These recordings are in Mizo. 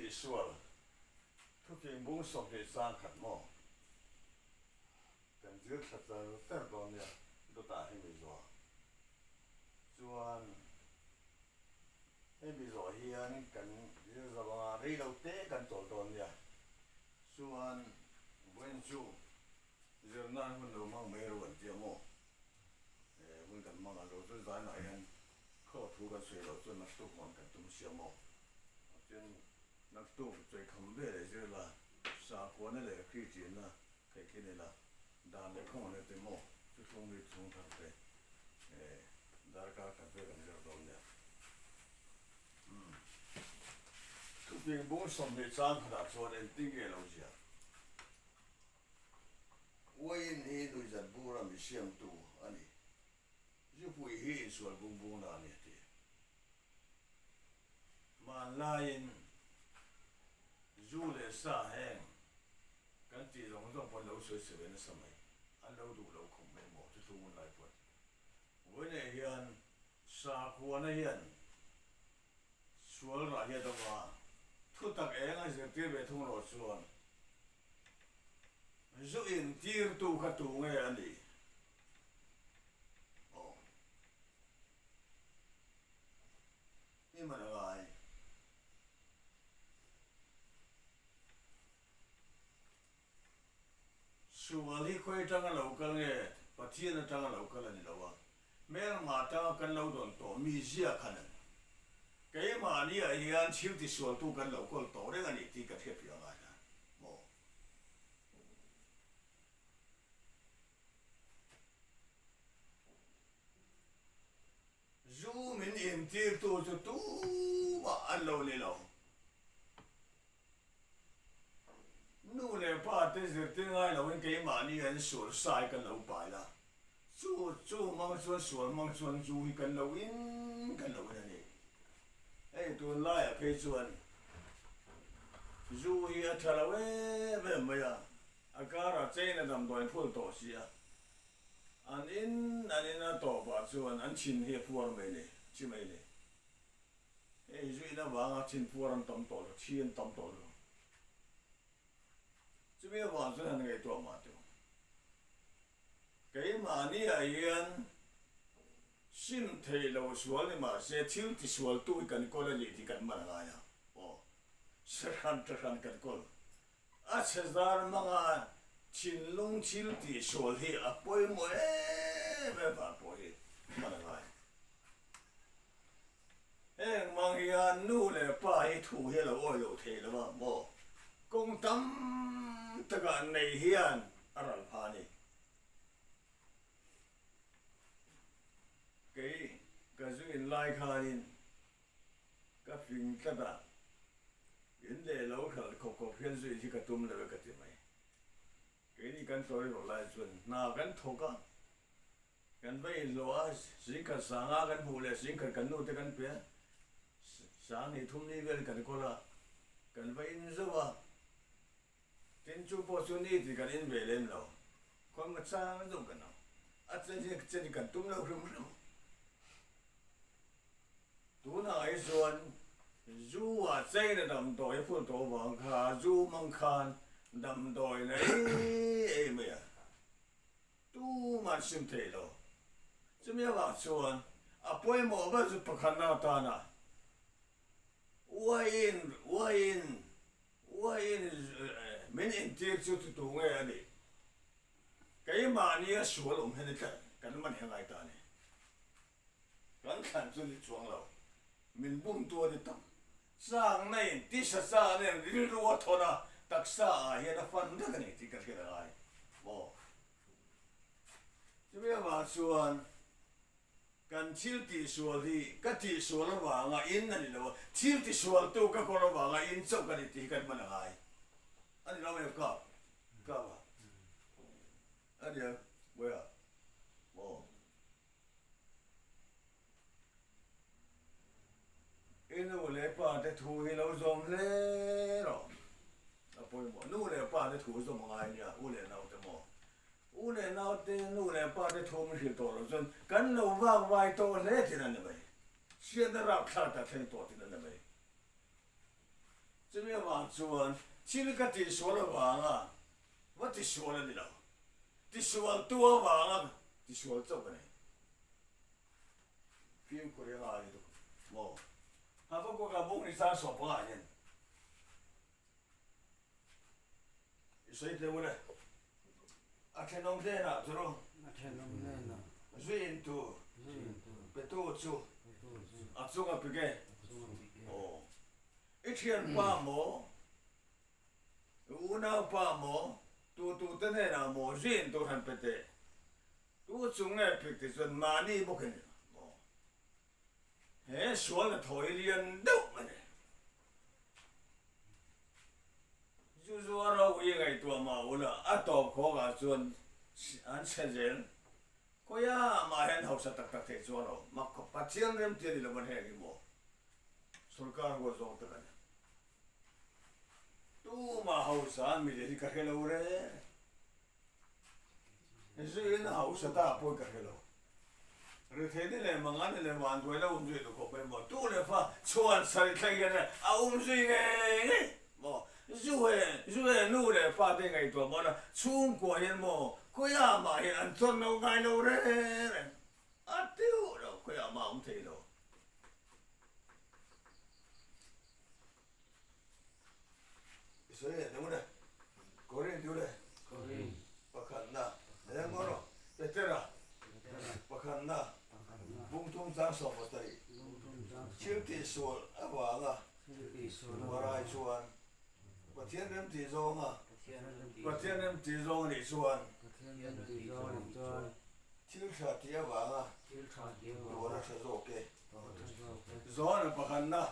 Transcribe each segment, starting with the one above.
tihsual thufing bung 20 chang khat maw? Kan zir thla char char dawn nia dawtah hemi zawh chuan hemi zawh hian kan zir zo anga rei lo te kan chawl dawn nia chuan vawiin chu zir nan hun lo hmang mai ro an tia maw hun kan hmang ang lo chuan zanah hian khaw thu kan sawi loh chuan naktuk hman kan tum sia maw chuan naktuk chawikham veleh zir la sakhuana leh hrichianna Theih khi nila dan leh khawng leh te maw chu thlung mi chhung thar te darkar khat vel kan zir dawn nia. Umm. Thuping bung 20 chang khatah chuan engtin nge lo ziah? Uaiin hi nuihzat bura mi siamtu a ni. Zupui hi insual bung bungna a ni a ti. Hmanlaiin zu leh sa heng kan tih zawng zawng pawn lo sawi sawi nasa mai, an lo duh lo khawp mai maw chu thlung hun lai pawn. Vawiinah hian sakhuana hian sual rah hi a dawng a, thutak eng a zirtir ve thung rawh chuan zu intirtu kha tu nge a nih? Aw. I man a ngai. Sual hi khawi atanga lo kal nge Pathian atanga lo kal a ni lo a, hmelma atanga kan lo dawn tawh mi zia khan a ni. Keimahni ah hian thil tisualtu kan lo kawl tawh reng a ni tih ka hriatfiah ngai a maw? Zu min intirtu chu tumah an lo ni lo. Nu leh pa te zirtir ngai loin keimahni an sual sai kan lo pai la, chu chu hmang chuan sual hmang chuan zu hi kan lo in kan lo in a ni. Hei tunlaiah phei chuan zu hi a tha lo em em mai a, a karah chain a damdawi phul tawh si a. An in an in a tawpah chuan an thin hi a puar mai ni, thi mai ni. Hei zu in avanga thin puar an tam tawh lo, thi an tam tawh lo. Chumi avang chuan han ngaihtuah mah teh u. Keimahni ah hian sim theih lo sual ni mah se thil tisualtu hi kan kawl a nih tih kan man a ngai a. Aw, sehran tahran kan kawl. A chhe zar hmanga thinlung thil tihsual hi a pawimawh em em vang pawh hi hman a ngai. Heng hmang hian nu leh pa hi thu hi a lo awi lo thei lo a maw? Kawng tam takah nei hian a ral pha a ni. Kei ka zu in lai khanin Ka fing tlat a, in leh lo hralh khawp khawp hian zui hi ka tum lo e ka ti mai. Keini kan tlawi rawh lai chuan hna kan thawk a, kan va inhlawh a, singkhat sanga kan hmuh leh singkhat kan nu te kan pe a, sang hnih thum ni vel kan kawl a, kan va in zauh a, tin chu pawh chu ni tih kan in ve lem lo, khawi maw chang deuh kan awm, a chen hi chen hi kan tum lo hrim hrim. Tunah hi chuan zu ah chain a damdawi a phul tawh avang kha zu hmang khan damdawi na ei ei mai a, tuman sim thei lo. Chumi avang chuan a pawimawh ber chu pakhatna atana uaiin uaiin uaiin min intir chu tu nge a nih? Keimahnia sual awm hian i tlat kan man hi a ngai ta a ni. Kan thlan chu ni chuang lo, min bumtu a ni tam. Chang na in tisa chang nen rilru a thawn a, taksa ah hian a fan vek a ni tih ka hriat a ngai maw? Chumi avang chuan kan thil tihsual hi ka tihsual avanga in a ni lo a, thil tisualtu ka kawl avanga in chauh ka ni tih hi kan hman a ngai a ni lo em ka? Ka va a nia Bawiha maw? I nu leh pa te thu hi lo zawm hle rawh. A pawimawh. Nu leh pa te thu zawm a ngai nia, u leh nau te maw? U leh nau te nu leh pa te thu min hrilh tawh loh chuan kan lo vak vai tawh hle thin a ni mai. Chhiatna rapthlak tak thleng tawh thin a ni mai. Chumi avang chuan thil ka tihsual avanga va tisual a ni lo. Tisualtu avanga tisual chauh a ni. Fimkhur hi a ngai lutuk maw? Habakkuk-a buk ni chang sawm pangah hian i sawi tleu le. A thenawm hnenah chu rawh. A thenawm hnenah. Zui in tur. Zui in tur. Petu chu. Petu chu. A chung a pik e. A chung a pik e. Aw. I thianpa maw? I unaupa maw? Tu tu te hnenah maw zui in tur han pe teh. Tu chung nge pik ti chuan mahni bawk in maw? He sual na thaw hi lian deuh a ni. Zu zuar ho hi ngaihtuah mah ula a tawp khawk ah chuan an chhe zel. Khawiah mah hian hausa tak tak theih chuan lo mak khawp. Pathian rem ti a ni lo an heng hi maw? Sorkar huat zawng tak a ni. Tumah hausa an mi leh hi ka hre lo reng. Zuiin a hausa ta pawh ka hre lo. Ritheini leh Mangani leh Vanduai la um zui duh khawp mai maw? Tu leh fa chhuan sarih thleng hian a um zui ngei ngei maw? Zu he zu he nu leh pa te ngaihtuah maw na chhungkua hian maw khawiah mah hian an chawn lo ngai lo reng reng a tiu lo khawiah mah a awm thei lo. I sawi leh deuh le. Korin chu le. Korin. Pakhatna. Eng maw rawh. Petera. Pakhatna. Bungthum chang 70. Thil tihsual avanga tuarai chuan Pathian remtih zawnga Pathian remtih zawng anih chuan thil tha tih avanga tuar a tha zawk e. Johana pakhatna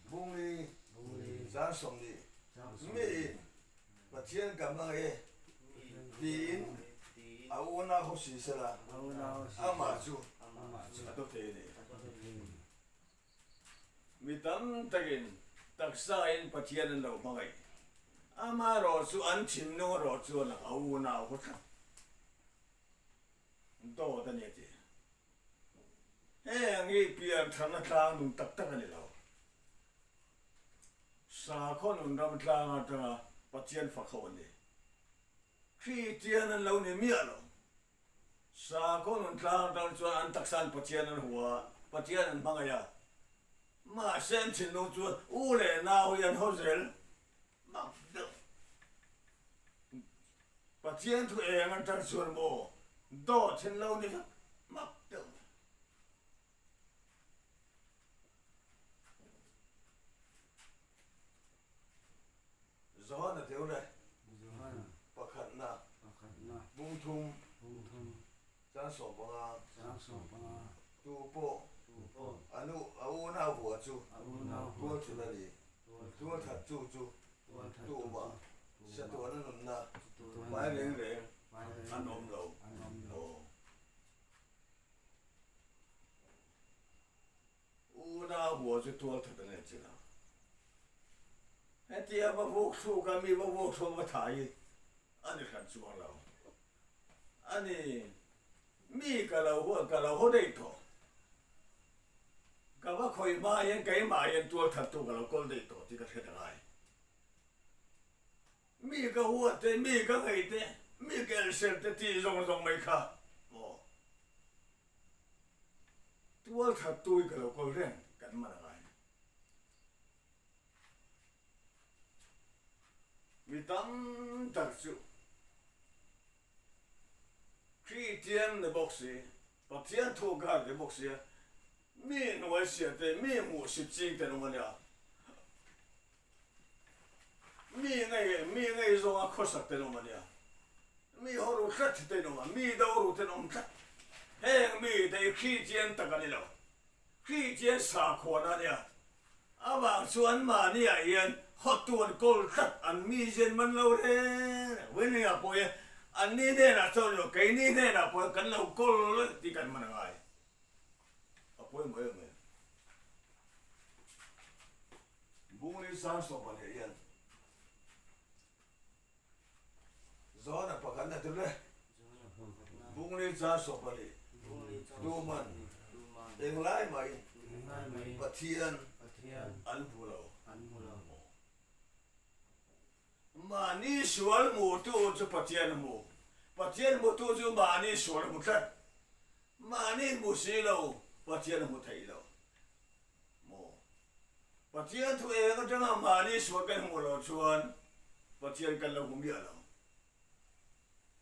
Bungli zan 40 miin Pathian ka hmang e tiin a unau ho si sela amah chu a dawt thei a ni. Mi tam takin taksain Pathian an lo hmangaih. Amaherawh chu an thinlung erawh chuan a unau ho tlat dawt a ni a ti. Heng hi pian tharna tlang nun tak tak a ni lo. Sakhaw nun ram tlang atanga Pathian fak ho an ni. Kristian an lo ni miah lo. Sakhaw nun tlang atang chuan an taksa an Pathian an hua a, Pathian an hmangaih a. Mahse an thinlung chuan u leh nau hi an haw zel mak deuh. Pathian thu eng atang chuan maw dawt hin lo ni vek mak deuh mai. Johana teu le pakhatna bungthum chang 15 tu pawh a nu a unau hua chu tualthut a ni tualthat chu chu Tumah chatuana nunna hmai reng reng an awm lo. Aw. Unau hua chu tual that an en chin a. Hetia va vuk thluk a mi va vuk thluk va tha hi a ni hran chuang lo. A ni mi ka lo huat ka lo haw daih tawh. Ka va khawih hma hian keimah hian tual thattu ka lo kawl daih tawh tih ka hre ta ngai. Mi ka huat te, mi ka ngaih te, mi ka elhsel te tih zawng zawng mai kha maw tual thattu hi ka lo kawl reng kan man a ngai. Mi tam tak chu Kristian ni bawk si, Pathian thu ka han ti bawk sia, mi hnuai sia te, mi hmuhsit ching te an awm a nia. Mi ngei, mi ngei zawnga khawsak te an awm a nia. Mi haw ru tlat te an awm a, mi do ru te an awm tlat. Heng mi te hi Kristian tak a ni lo. Kristian sakhuana a nia. Avang chuan mahniah hian hawtu an kawl tlat, an mizian man lo reng reng. Vawiinah pawh hian anni hnenah chuan lo, keini hnenah pawh hian kan lo kawl tih kan man a ngai. A pawimawh em em. Bungli sang sawpa leh hian Zawna pakhatna tur le. Bungli chang 20 tuman englai mai Pathian an hmu lo. Mahni sual hmutu chu Pathian a hmu. Pathian hmutu chu mahni sual a hmu tlat. Mahni hmu si lo, Pathian a hmu thei lo. Maw? Pathian thu eng atanga mahni sual kan hmuh loh chuan Pathian kan lo hmu miah lo.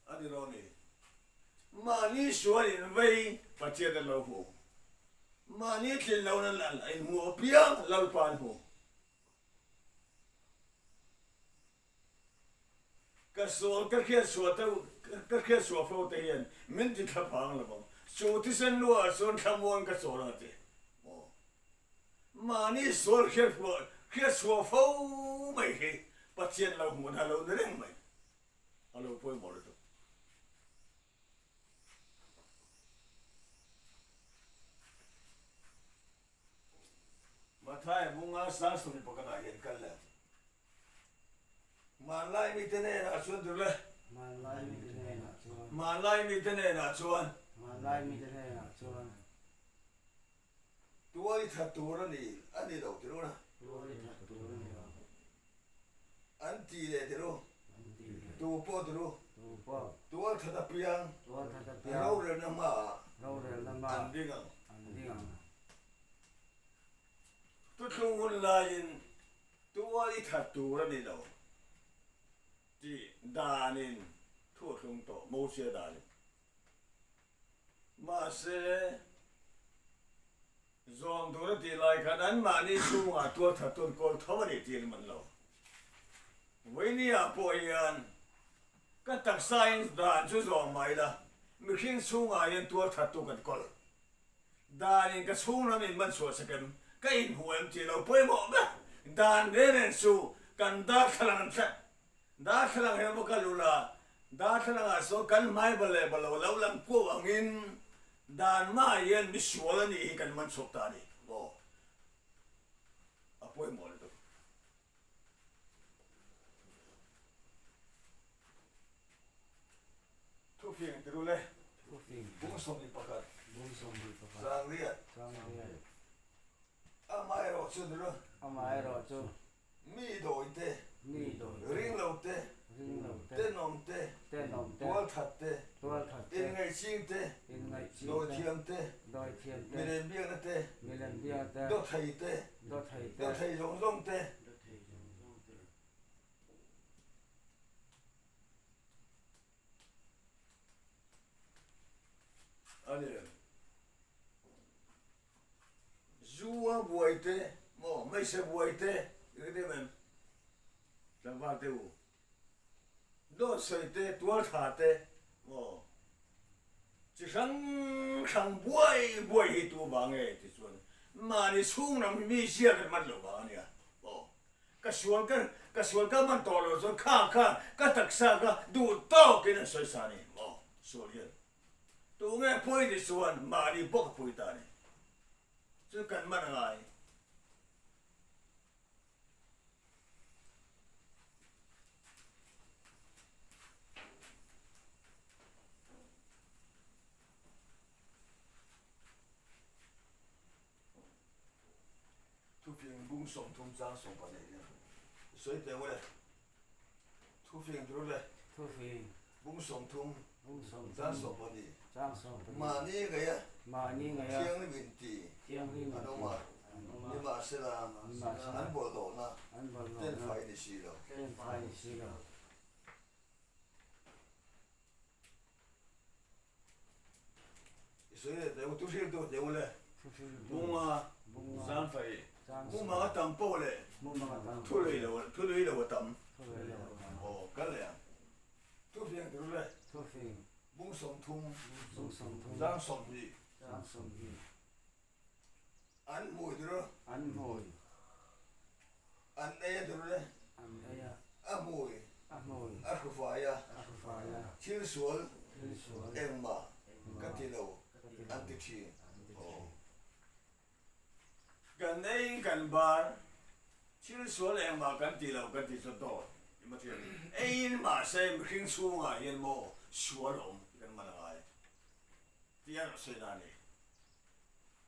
A ni lo ni. Mahni sual in vei Pathian an lo hmu. Mahni tlin lohna a inhmu apiang Lalpa an hmu. Ka sual ka hriat suah te ka hriat suah fo te hian min ti thla phang lo vang. Chu thisen lu ah chuan thlamuan ka chawl ang a ti. Maw? Mahni sual hriat hriat suah fo mai hi Pathian lo hmuhna a lo ni reng mai. A lo pawimawh lutuk. Mathai bunga Sangsawmi pakhatah hian kal leh. Hmanlai mite hnenah chuan dur le. Hmanlai mite hnenah chuan. Hmanlai mite hnenah chuan. Hmanlai mite hnenah chuan. Tual i that tur a ni a ni lo ti ru na. Tual i that tur a ni lo. An ti leh ti ru. An ti leh. Tu pawh ti ru. Tu pawh. Tual that apiang. Tual that apiang. Rorelna hmaah. Rorelna hmaah. An ding ang. An ding ang. Thuthlung hun laiin tual i that tur a ni lo tih danin thu a thlung tawh, Mosia danin. Mahse, zawm tur a tih lai khan anmahni chhungah tual that tun kawl tho a ni tih an man lo. Vawinia pawh hian ka taksain dan chu zawm mai la, mihring chhungah hian tual that tu kan kawl. Dan in ka chhung lam in man chhuah sak em? Ka inhmu em tih lo pawimawh ber. Dan reng reng chu kan darthlalang an tlat. Darthlalang hi va kal ula, darthlalang ah sawn kan hmai bal leh bal lo lo lang kuau angin dan mah hian misual a nih hi kan man chhuak ta a ni maw? A pawimawh lutuk. Thufing tiru le. Thufing. Bung 21. Bung 21. Sangriat. Sangriat. Amaherawh chu tiru. Amaherawh chu. Mi dawi te. Mi dawi te. Ring lo te. Ring lo te. Tenawm te. Tenawm te. Tualthat te. Tualthat te. Inngaihching te. Inngaihching te. Dawithiam te. Dawithiam te. Milem biakna te. Milem biakna te. Dawthei te. Dawthei te. Dawthei zawng zawng te. Dawthei zawng zawng te. A ni. Zu a buai te, maw hmeichhe buai te, i hre em em? Tlangval te u. Dawt sawi te, tual tha te, maw chi hrang hrang buai buai hi tu vang nge ti chuan mahni chhung lam hi mi ziak an man lo vang a nia, maw. Ka sual ka ka sual ka man tawh loh chuan kha kha ka taksa kha duh tawkin an sawi sa a ni maw sual hian tunge pawi ti chuan mahni bawk a pawi ta a ni chu kan man a ngai. Thufing bung 30 chang 12 hian sawi teh ule. Thufing tur ule. Thufing. Bung 30 Bung 30 chang 12. Chang 12. Mahni ngaia. Mahni ngaia. Thianghlim in ti. Thianghlim in ti. An awm a. An awm a. Nimahsela. Nimahsela. An bawlhhlawhna. An bawlhhlawhna. Tenfai ni si lo. Tenfai ni si lo. I sawi leh teh u, thu hriltu teh u le. Bunga zangfai, mumang a tam pawh leh thu lui lo thu lui lo a tam. Aw kal leh ang. Thu fing tur le. Bung 30, zang 20. An hmui tur u. An ei a tur le. A hmui. A hrufai a. Thil sual engmah ka ti lo an ti thin. Aw. Kan ei kan bar. Thil sual engmah kan ti lo kan ti chu dawt i ma thiam. Eiin mahse mihring chhungah hian maw sual a awm kan man a ngai. Tih a rawn sawi na a ni.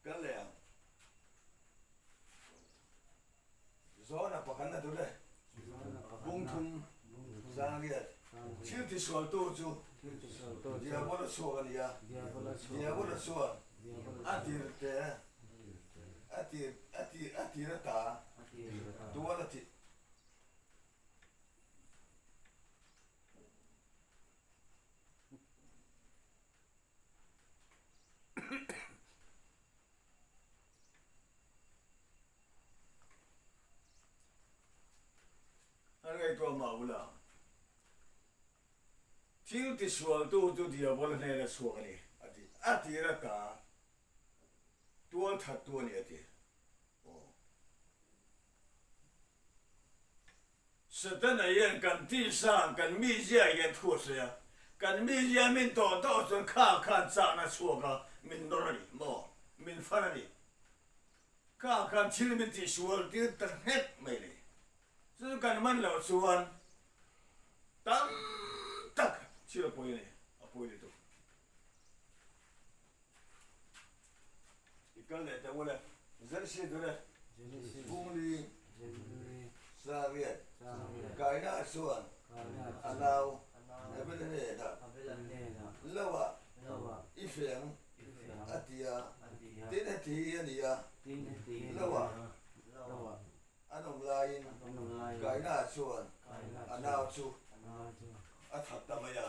Kal leh ang. Zawna pakhatna tur le. Bung thum. Zangriat, Thil tisualtu chu Diabola chhuak a ni a, Diabola chuan a tirte a tir a tir a tir ata tual a ti. An ngaihtuah mah ula, thil tisualtu chu Diabol hnena chhuak a ni, a ti. A tir ata tual thattu a ni, a ti. Aw. Setana hian kan tisa, kan mizia hian thu a sawi a. Kan mizia min tawh tawh chuan kha khan chakna chhuak a, min nawr a ni maw? Min fan a ni. Kha khan thil min tihsual tir ta nghet mai ni. Chu chu kan man loh chuan tam tak thil a pawi a ni, a pawi lutuk. I kal leh teh ule, Zersi dure, Bungli, Sariat, Kaina chuan a nau Abel hnenah Loah i feng a ti a, tin heti hi a ni a, Loah an awm laiin Kaina chuan a nau chu a that ta mai a,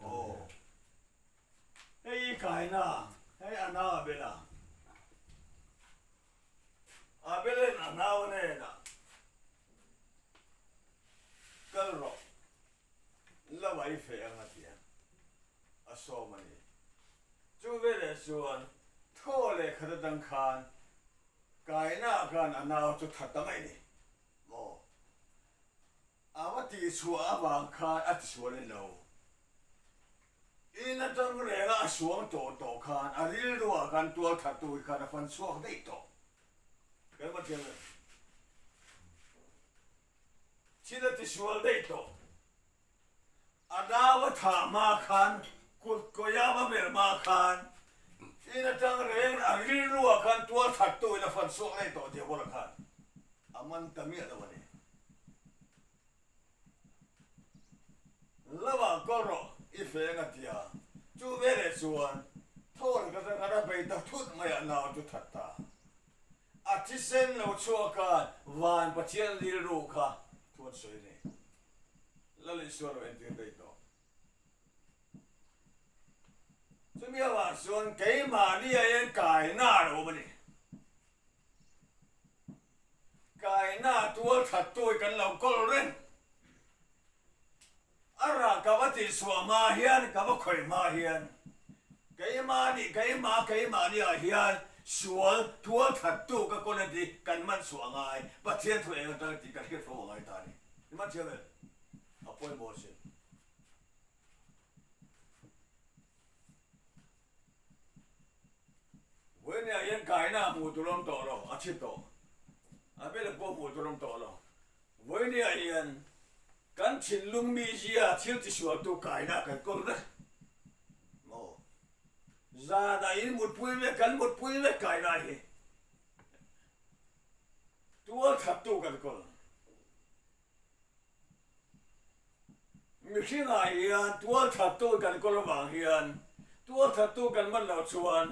aw. Hei i kaina, hei a nau Abel a. Abelin a nau hnenah, Kal rawh, lo a i feh ang a ti a, a sawm a ni. Chu veleh chuan thaw leh khat atang khan kaina khan a nau chu that ta mai ni maw? A va tihchhuah avang khan a tisual a ni lo. In atang renga a suang tawh tawh khan a rilruah khan tual thattu hi khan a fan chhuak daih tawh. Kan va thiam em? Thil a tisual daih tawh. A nau a thah hma khan, kut kawia va melh hma khan, in atang reng a rilruah khan tual thattu in a fan chhuak daih tawh Diabola khan a man ta miah lo a ni. Lamah kaw rawh i feng a tia, chu veleh chuan thawn ka zan khan a bei ta thut mai a nau chu that ta. A thisen lo chhuak khan van Pathian rilru kha thu an sawi a ni. Lal Isua lo entir daih tawh. Chumi avang chuan keimahni ah hian kaina a lo awm a ni. Kaina tual that tu hi kan lo kawl reng. A rah ka va tihchhuah hma hian, ka va khawih hma hian, keimahni, keimah, keimahni ah hian sual tual that tu ka kawl a ti kan man chhuah a ngai, Pathian thu eng atang tih ka hriat fo a ngai ta a ni. I man thiam em? A pawimawh asin. Vawinia hian kaina hmuh tur awm tawh lo, a thi tawh. A bela pawh hmuh tur awm tawh lo. Vawinia hian kan thinlung mizia thil tisualtu kaina kan kawl vek maw? Zanah in mutpui vek, kan mutpui vek kaina hi tual thattu kan kawl. Mihringah hian tualthattu kan kawl avang hian tualthattu kan man loh chuan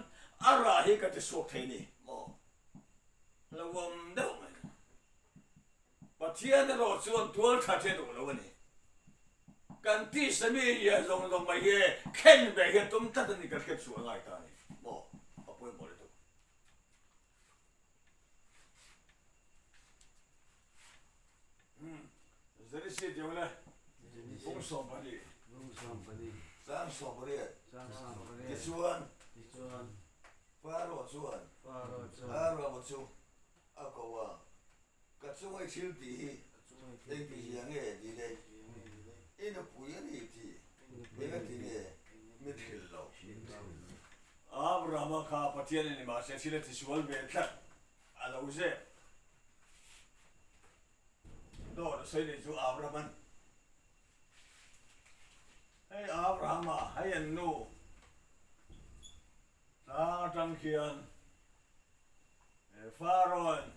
a rah hi ka ti chhuak thei ni maw? Hlauhawm deuh mai. Pathian erawh chuan tualthat hi a duh lo a ni. Kan tisa mi hian zawng zawng mai hi khen ve hian tum tlat a ni kan hriat chhuah a ngai ta a ni maw? A pawimawh lutuk. Genesis deuh le bung 12 chang 18 tichuan Pharaoh chuan Abrahama chu a ko a, Ka chunga i thil tih hi engtihzia nge ni le? I nupui a ni tih engati nge min hrilh loh? Abrahama kha Pathian a ni mahse thil a tisual ve tlat a lo zep. Dawt a sawi leh chu Abraham-an, Hei Abrahama, hei an nu tlang atang khian Pharaoh-in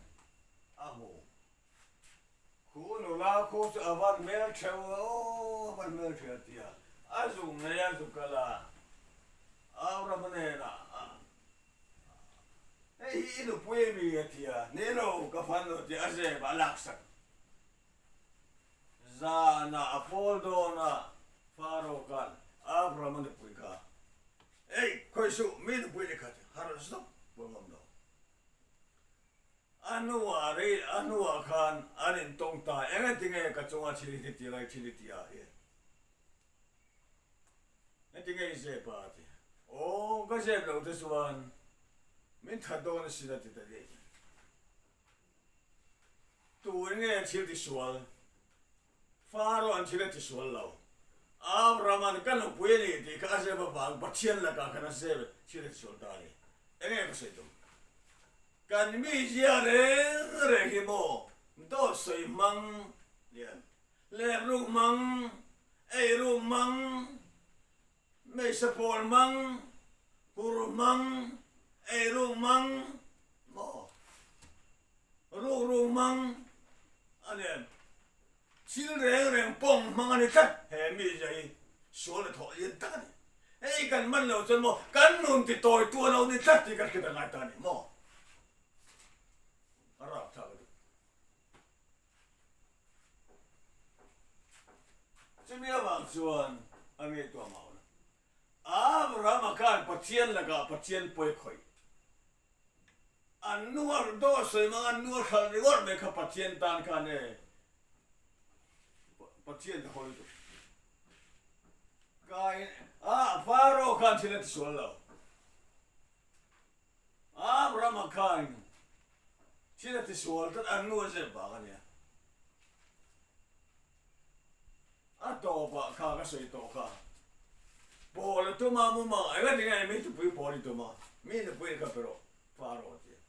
a hmu. Khu nula khu chu a van hmel theu a aw, a van hmel theu a ti a, a zuk nei a zuk kal a, Abraham hnenah hei hi i nupui ami a ti a, ni lo ka fan lo ti a zep a laksak. Zanah a pawl dawn a, Pharaoh khan Abraham a nupui kha, Ei, khawi suh, mi nupui ni khat harh zawk pawh ngam lo. A hnuah rei, a hnuah khan an intawng ta, Engatinge ka chunga thil hi ti lai thil i ti a hi? Engatinge i zep a? a ti. Aw, ka zep loh te chuan min that dawn asin a ti ta daih. Tun nge thil ti sual? Faro an thil a ti sual lo. Abraham-a'n ka nupui a ni tih kha a zep avang Pathian lakah khan a zep thil a ti sual ta a ni. Enge ka sawi tum? Kan mizia reng reng hi maw dawt sawi hmang lian, lekruk hmang, eiruk hmang, hmeichhe pawl hmang, hur hmang, eiruk hmang maw Rukru hmang a nen thil reng reng pawng hmang a ni tlat. He mizia hi sual a thawh lian tak a ni. Hei kan man lo chuan maw kan nun ti tawi tu a lo ni tlat tih kan hriat a ngai ta a ni maw? A rapthlak a duh. Chumi avang chuan a ngaihtuah mau na. Abrahama khan Pathian lakah Pathian pawi khawih. An nuar dawt sawi mang an nuar hralh ringawt mai kha Pathian tan khan e Pathian ka hawi lutuk. Kai a Pharaoh khan thil a ti sual lo. Abraham khan thil a ti sual tlat an nu a zep vang a nia. A tawpah kha ka sawi tawh kha. Pawl a tum a, muma eng a tinge mi nupui pawl i tum a, mi nupui kha pe rawh, fa rawh a ti a.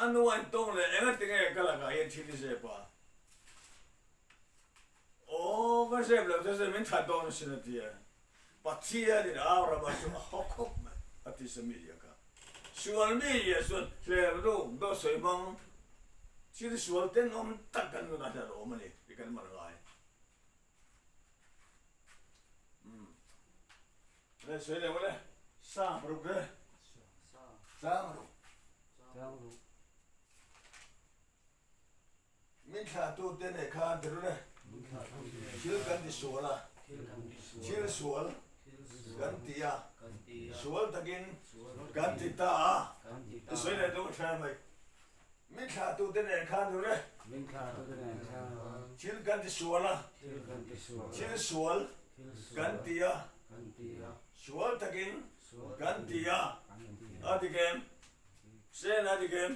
A nu a intawng leh eng a tinge ka lakah hian thil i zep a? Aw ka zep lo che zep min that dawn asin a ti a. Pathianin Abrahama chu a haw khawp mai a ti sa mi zia kha. Sual mi zia chuan hlem ruk dawt sawi hmang thil sual tenawm tak kan nunah hian a awm a ni tih kan man ngai. Umm le sawi leh ule sang ruk le sang ruk. Sang ruk. Min thlahtute nen khan ti run e. Thil kan ti sual a, thil sual kan ti a, sual takin kan ti ta a, ti sawi leh duh tha mai. Min thlahtute nen khan ti run e. Thil kan ti sual a, thil sual kan ti a, sual takin kan ti a, a dik em? Sen a dik em?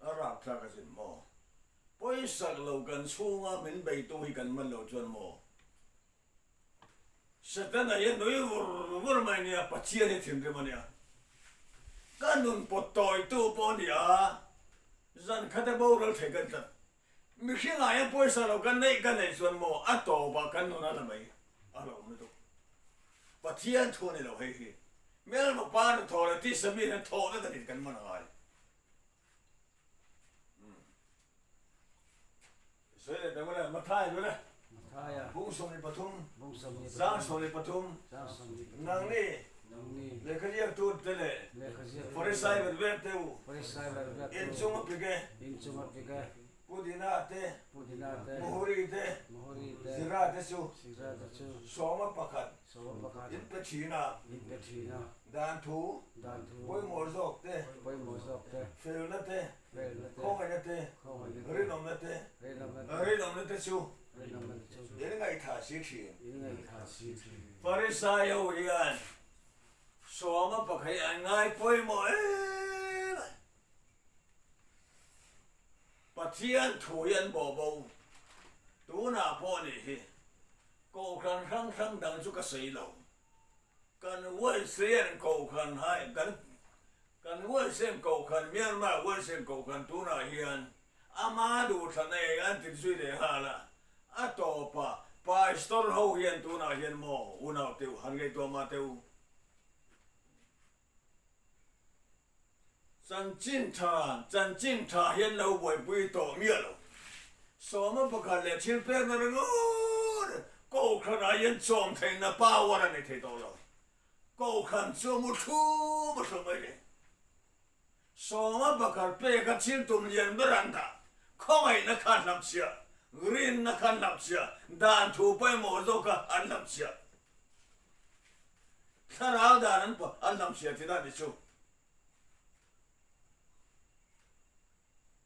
A rapthlak a zin maw? Pawisak lo kan chhunga min beitu hi kan man lo chuan maw? Setana hi a nui vur vur mai nia, Pathian hi thinrim a nia. Ka nun pawt tawitu pawh a ni a, zan khat a boral thei kan tlat. Mihring ah hian pawisa lo kan neih ka neih chuan maw a tawp ah kan nun a la mai a hlauhawm lutuk. Pathian thu a ni lo hei hi. Hmelma pa nu thaw leh tisa mi hian thawhna dan in kan man a ngai. Umm. Sawi leh tak ule, Mathai ule. Bung 13, Sang 13, nangni lehkha ziaktu te leh Farisai vet vet te u, inchung a pik e, Pudina te, Muhuri te, Zira te chu sawma pakhat in pe thin a, dan thu pawimawh zawk te, felna te, khawngaihna te, rinawmna te, rinawmna te chu in ngaihthah si thin. Farisai ho hian sawma pakhat hi an ngai pawimawh em a. Pathian thu hi an bawh bo. Tunah pawh nih hi Kohhran hrang hrang dang chu ka sawi lo. Kan Wesleyan Kohhran hai kan kan Wesleyan Kohhran Myanmar Wesleyan Kohhran tunah hian ama duhthlanna eng an ti zui leh nghal a, a tawpah Pastor ho hian tunah hian maw unau teu han ngaihtuah mah teu. Chanchin tha, chanchin tha hian lo buaipui tawh miah lo. Sawma pakhat leh thil pekna ringawt Kohhranah hian chawm theihna power a nei thei tawh lo. Kohhran chu a mu thum a hru mai le. Sawma pakhat peka thil tum lian ber an dah. Khawngaihna kha an hlapchhiah, rinna kha an hlapchhiah, dan thu pawimawh zawk kha an hlapchhiah. Thlarau dan an an hlapchhiah thin a ni chu.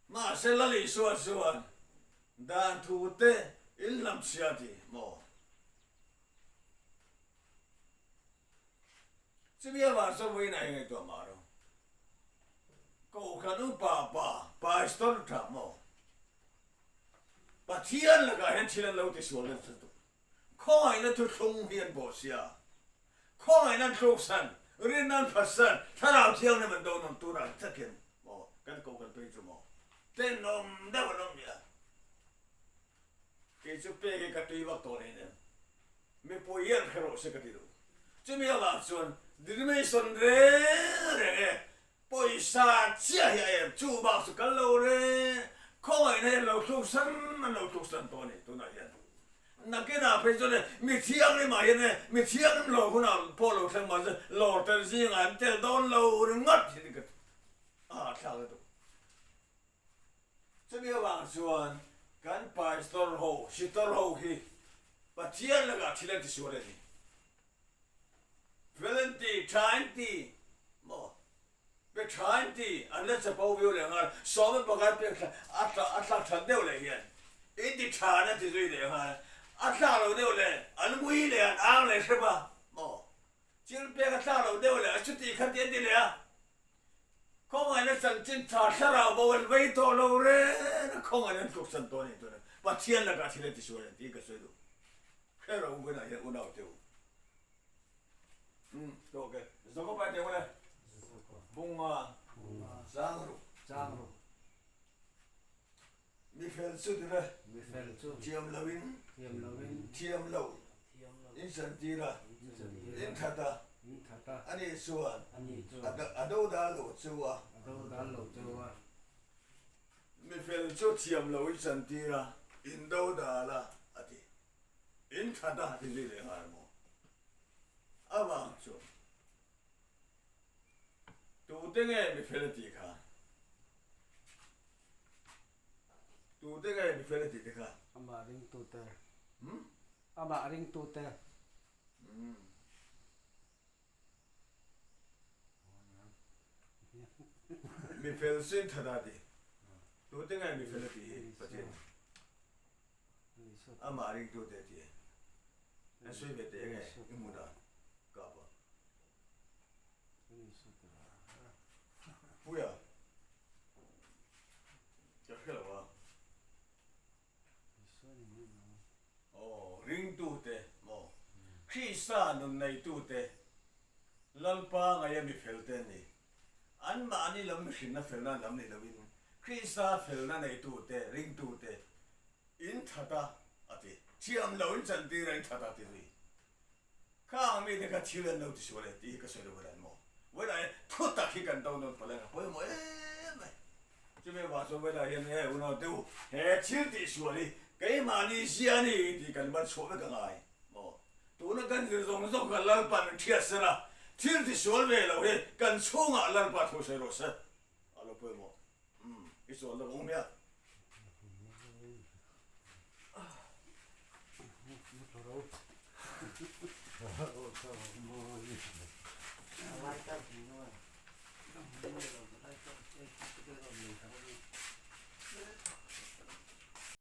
Mahse Lal Isua chuan dan thu te in hlapchhiah ti maw? Chumi avang chuan vawiinah hi ngaihtuah mah ro. Kohhran upa pa, pastor tha maw? Pathian lakah hian thil an lo tisual nasa tuk. Khawngaihna thuthlung hi an bawh sia. Khawngaihna an tluksan, rinna an phatsan, thlarau thianghlim an do nawn turah takin maw kan kohhran phei chu maw tenawm deuh an awm nia. Kei chu pek hi ka tui vak tawh nen em. Mipui hian hre rawh se ka ti duh. Chumi avang chuan denomination reng reng e pawisa chiah hi a em chu bak chu kal lo reng khawngaihna hian lo thluksan an lo thluksan tawh a ni tunah hian. Nakinah phei chuan e mi thianghlimah hian e mi thianghlim lo hunah pawh lo thleng mahse lawr tel zingah an tel dawn lo ringawt hi ka a thlak lutuk. Chumi avang chuan kan pastor ho, sitor ho hi Pathian lakah thil an tisual a ni. Fel an ti, tha an ti maw? Pe tha an ti, an la chapo viau leh nghal, sawm a pakhat pek thla a tla a thlak that deuh leh hian in ti tha an ti zui leh nghal, a thlak lo deuh leh an ngui leh an ang leh hrep a maw? Thil pek a thlak lo deuh leh a chuti kha ti an ti leh a. Khawngaihna chanchin tha thlarau bo an vei tawh lo reng a, khawngaihna an tluksan tawh a ni tuna Pathian lakah thil a tisual ang tih ka sawi duh. Hre rawh u hunah hian unau te u. Umm tawk e. Zawk a pai teh ule. Bunga chang ruk. Chang ruk. Mi fel chu tir e. Mi fel chu. Thiam lo in. Thiam lo in. Thiam lo. Thiam lo. In santir a. In santir a. In that a. In that a. Ani chuan. Ani chuan. A do dal lo chu a. A do dal lo chu a. Mi fel chu thiam lo in santir a. In do dal a a ti. In that a ti zui leh nghal maw? Avang chuan. Tute nge mi fel a tih kha? Tute nge mi fel a tih te kha? Amah ringtute. Hmm? Amah ringtute. Hmm. Mi fel sin thada ti. Tute nge mi fel a tih hi Pathian. Amah ringtute ti. An sawi ve teh nge i hmu dan kapa. Puia ka hre lo a. Aw ringtute maw Krista nun neitute Lalpa ngaia mi felte an ni. Anmahni lam mihrinna felna an lam ni loin Krista felna neitute ringtute in that a a ti. Thiam lo in chantir a in that a ti zui. Khang mite kha thil an lo ti sual e tih hi ka sawi lo dan maw? Vawilah hian thu tak hi kan do nawn palh ang a pawimawh em mai. Chumi avang chuan vawilah hian he unau te u he thil tih sual hi keimahni zia a ni tih kan ban chhuah vek a ngai maw? Tuna kan zir zawng zawng kha Lalpa min hriat sen a, thil ti sual ve lo hi kan chhungah Lalpa thu sawi rawh se a lo pawimawh. Umm i chawl deuh awm nia.